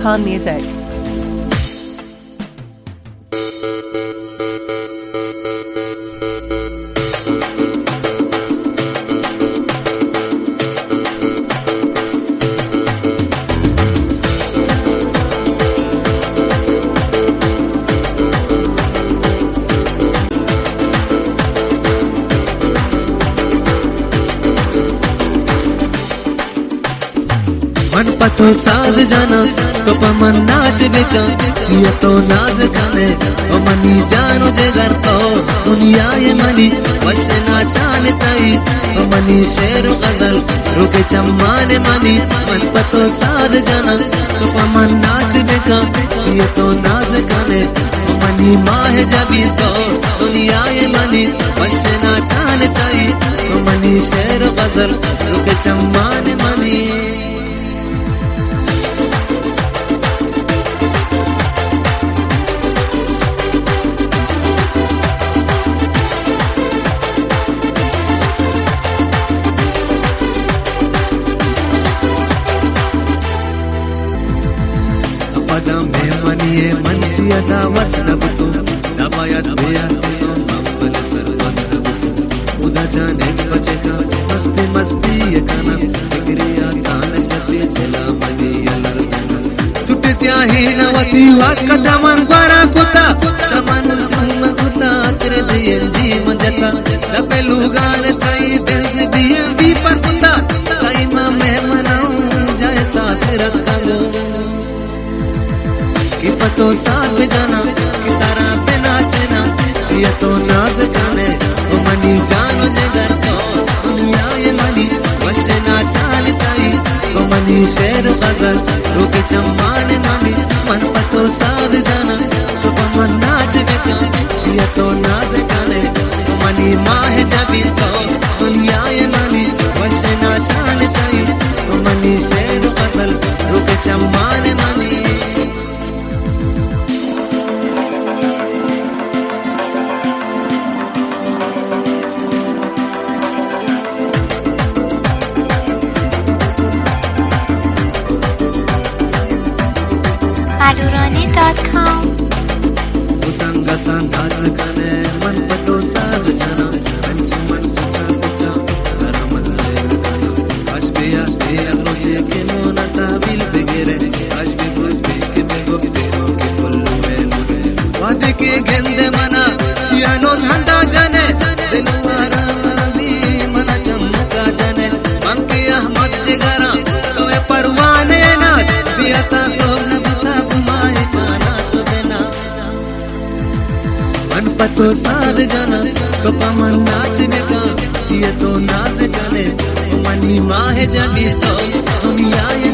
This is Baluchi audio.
خان میوزک۔ من پہ تو ساز جناں، تو پہ من ناچ بکن، چیا تو ناز کنے، او منی جان و جگر تو، دنیا ءِ منی، وش ناچان تئی، او منی شعر و غزل، روک چمان منی، من پہ تو ساز جناں، تو پہ من ناچ بکن، چیا تو ناز کنے، او منی ماہ جبین تو، دنیا ءِ منی، وش ناچان تئی، تو منی شعر و غزل، روک چمان منی۔ پدا مہمانی ءَ من چیا دعوت نہ بوتوں، نباید بیاتوں، من بل سرباز نہ بوتوں۔ خدا جانے بچکا مستی مستی ءَ کناں، فکری ءَ تان شپی دلا منی ءَ لرزناں۔ سوٹ سیاہی نہ وتی واسکٹ ءَ من گورا کتا، چمن چم کتا، عطر بی ایم جی من جتا، دپ لوگان تئی بنز بی ایم وی پر کتا، تئی ما مہمناں جائے ساتھ رکھا گو۔ کہ پہ تو ساز بجناں، کہ ترا بناچناں، چیا تو ناز کنے، او منی جان و جگر تو، دنیا ءِ منی، وش ناچان تئی، او منی شعر و غزل، روک چمان منی، من پہ تو ساز جناں، تو پہ من ناچ بکن، چیا تو ناز کنے، او منی ماہ جبین تو، دنیا ءِ منی، وش ناچان تئی، او منی شعر و غزل، روک چمان منی۔ آلورانی ڈاٹ کام۔ او سنگتاں ناچ کنے، من پہ تو ساز جناں، انچو من سچا سچا، ترا من سیر جناں۔ اش بیا، بیا روچے کہ مونا تحویل بگرے، اش بیا، اش بیا کہ بگو کہ کلو ہے۔ وہدے کہ گندے منا، چیا نوز ہندا جنے، دل وارا منا چمکا جنے۔ من کہ احمد جگراں، تو اے پروانے ناچ، بیا تا سوگ بتا گمائے کانا تو بنا۔ من پہ تو ساز جناں، تو پہ من ناچ بکن، چیا تو ناز کنے، او منی ماہ جبی تو، دنیا ءِ